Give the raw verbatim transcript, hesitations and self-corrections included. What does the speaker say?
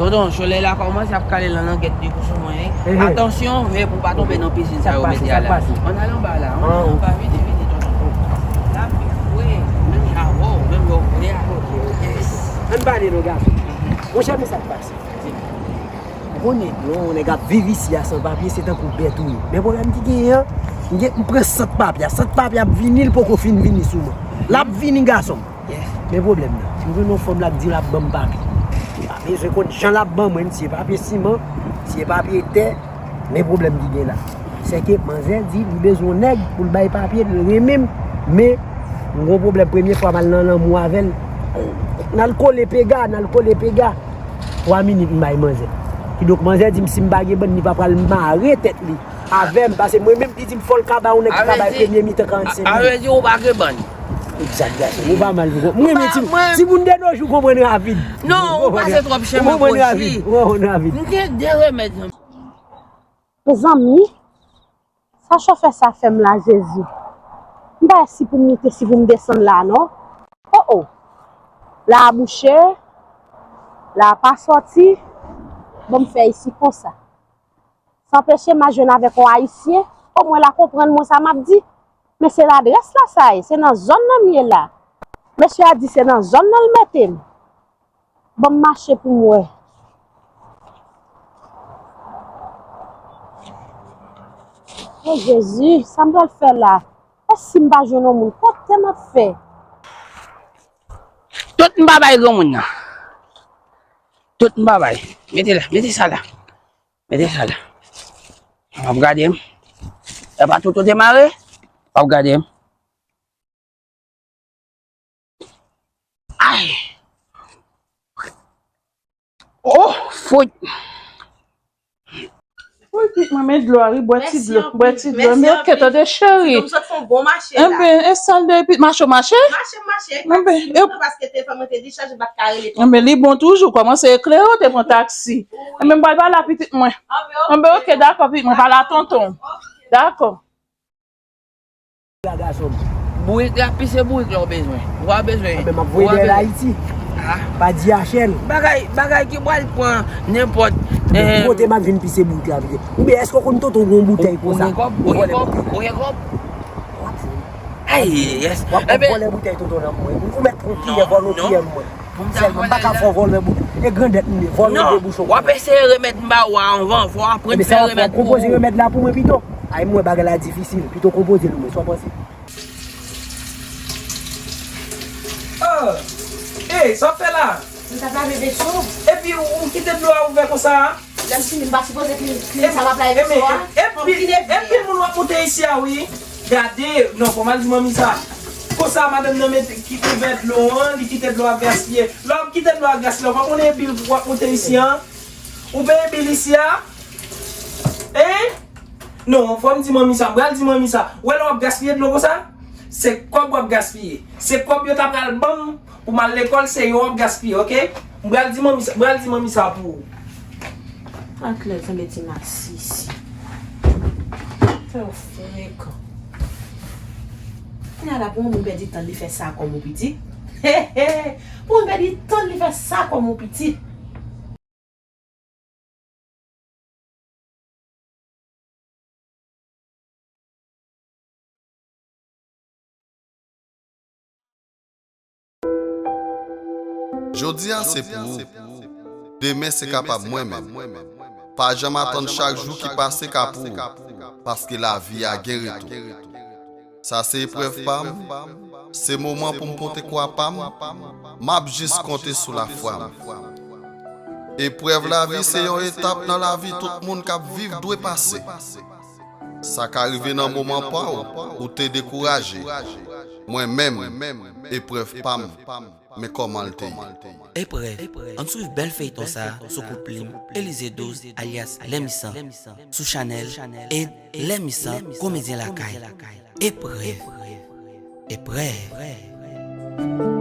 Tonton, solèy la kòmanse ap kale nan langèt li kou sou mwen, wi. Ehe. Atansyon, men pou w pa tonbe nan pisin sa yo mete a la. Sa k pase, sa k pase? Ann ale anba la, ann ale anba, vini, vini, tonton. L ap vre, menm jan avè w, menm jan w vle a. Ok, ok. Yes. Ann pale non, gason. Monchè, men sa k pase. Ou konnen, yon nèg ap viv isi a san papye, se tankou bèt ou ye. Men pwoblèm ki genyen an, m gen, m pran sant papye a. Sant papye ap vini, li poko fin vini sou mwen. L ap vini, gason m. Yes. Men pwoblèm nan, si m jwenn yon fanm la k di l ap ban m papye. M pa bezwen konn jan l ap ban mwen, si se papye siman, si se papye tè, men pwoblèm ki gen la. Se ke manzè di li bezwen yon nèg pou l bay papye, l renmen m, men m gon pwoblèm, premye fwa m al nan lanmou avè l. N al kole pega, n al kole pega. Twa minit m bay manzè. Kidonk manzè di m si m pa gen bann, li pa pral mare tèt li avè m, paske mwen menm li di m fò l ka bay yon nèg ki ka bay premye mitan karannsenk minit. A vle di ou pa gen bann. Egzak, gason, ou pa mal, ou konprann. Mwen, men ti, timoun de nos jours konprann rapid. Non, ou pase twòp chemen, mon chi. Ou konprann rapid. M gen de remèd. Mezanmi, sa chofè sa fè m la, Jezi. M pa wè si pou m moute, si pou m desann la, non. Oh, oh. La a bouche, la a pa sòti. Bon, m fè isi konsa. Sa anpeche m a jwenn avèk yon Ayisyen, omwen l a konprann mwen sa m ap di. Men se ladrès la sa ye, se nan zòn nan m ye la. Mesye a di se nan zòn nan l mete m. Ban m mache pou m wè. O Jezi, sa m pral fè la? E si m pa jwenn yon moun, kote m ap fè? Tout m pa bay granmoun nan. Tout m pa bay. Mete la, mete sa la. Mete sa la. W ap gade m. E pa tout ou te mare? W ap gade m. Ay! Oh, fout! Wi, pitit mwen, men dlo a, wi, bwè ti dlo, bwè ti dlo. Mèsi anpil. Mèsi anpil. Tande, cheri. Sinon, m sot fè yon bon mache la. Enben, e sa l de, pitit, mache w mache? Mache, m mache, e taksi m pran, paske telefòn mwen te dechaje, m pa t ka rele tonton. Enben, li bon toujou, kòmanse eklere, w te pran taksi. Wi. Enben, m pral pale a pitit mwen. Enben, oke, dakò, pitit mwen, pale a tonton. Oke. Dakò. Gason. Bourik la, pise bourik la w bezwen. Ou pa bezwen. Enben, m ap voye dèyè l Ayiti. Ah. Pa D H L. Bagay, bagay ki pral pran nenpòt, eh, kote m ap vin pise bourik la, pise. Oubyen èske w konn tonton gon boutèy konsa? Ou gen kòb, ou gen kòb, ou gen kòb. Ay, yes. W ap vòlè boutèy tonton nan mwen. Ou mèt pran kiyè, vòlè kiyè mwen. Sèlman, m pa ka fè w vòlè bout. E grandèt m ye, vòlè de bouchon. Non, w ap eseye remèt m ba ou a anvan, fò w aprann fè remèd pou ou. Ebyen, sa w ap fè, konpoze remèd la pou mwen pito. Ay, m wè bagay la difisil, pito konpoze l pou mwen, sa w panse? Oh! Ey, sa w ap fè la? M t ap lave veso. Epi ou kite dlo a ouvè konsa? Lè m fini, m pa sipoze klin, klin sa m ap lave veso a. Epi, epi moun w ap moute isi a, wi. Gade, non, fò m al di manmi sa. Konsa, madanm nan mete, ki ouvè dlo an, li kite dlo a gaspiye. Lè w ap kite dlo a gaspiye, w pa konnen bil w ap moute isi an? Ou peye bil isi a? Hein? Non, fò m di manmi sa, m pral di manmi sa. Ou wè lè w ap gaspiye dlo konsa? Se kòb w ap gaspiye. Se kòb yo ta pral ban m pou m al lekòl, se yo w ap gaspiye, oke? M pral di manmi sa, m pral di manmi sa pou ou. Ak lè tanbe ti masisi. Fè w frekan. Kounye a la, pou yon moun pèdi tan li fè sa kòm yon pitit. Pou yon pèdi tan li fè sa kòm yon pitit. Jodi a se pou ou. Demen se kapab mwen menm. Pa janm atann chak jou ki pase ka pou ou, paske lavi a gen retou. Sa se eprèv pa m. Se moman pou m pote kwa pa m. M ap jis konte sou lafwa m. Eprèv lavi se yon etap nan lavi tout moun k ap viv dwe pase. Sa ka rive nan moman pa w, ou te dekouraje. Mwen menm, eprèv pa m, men kòman l te ye. Eprèv, ann swiv bèl feyton sa sou kout plim Elize douz alyas Lèmisan, sou chanèl Ed Lèmisan Komedyen Lakay. Eprèv. Eprèv.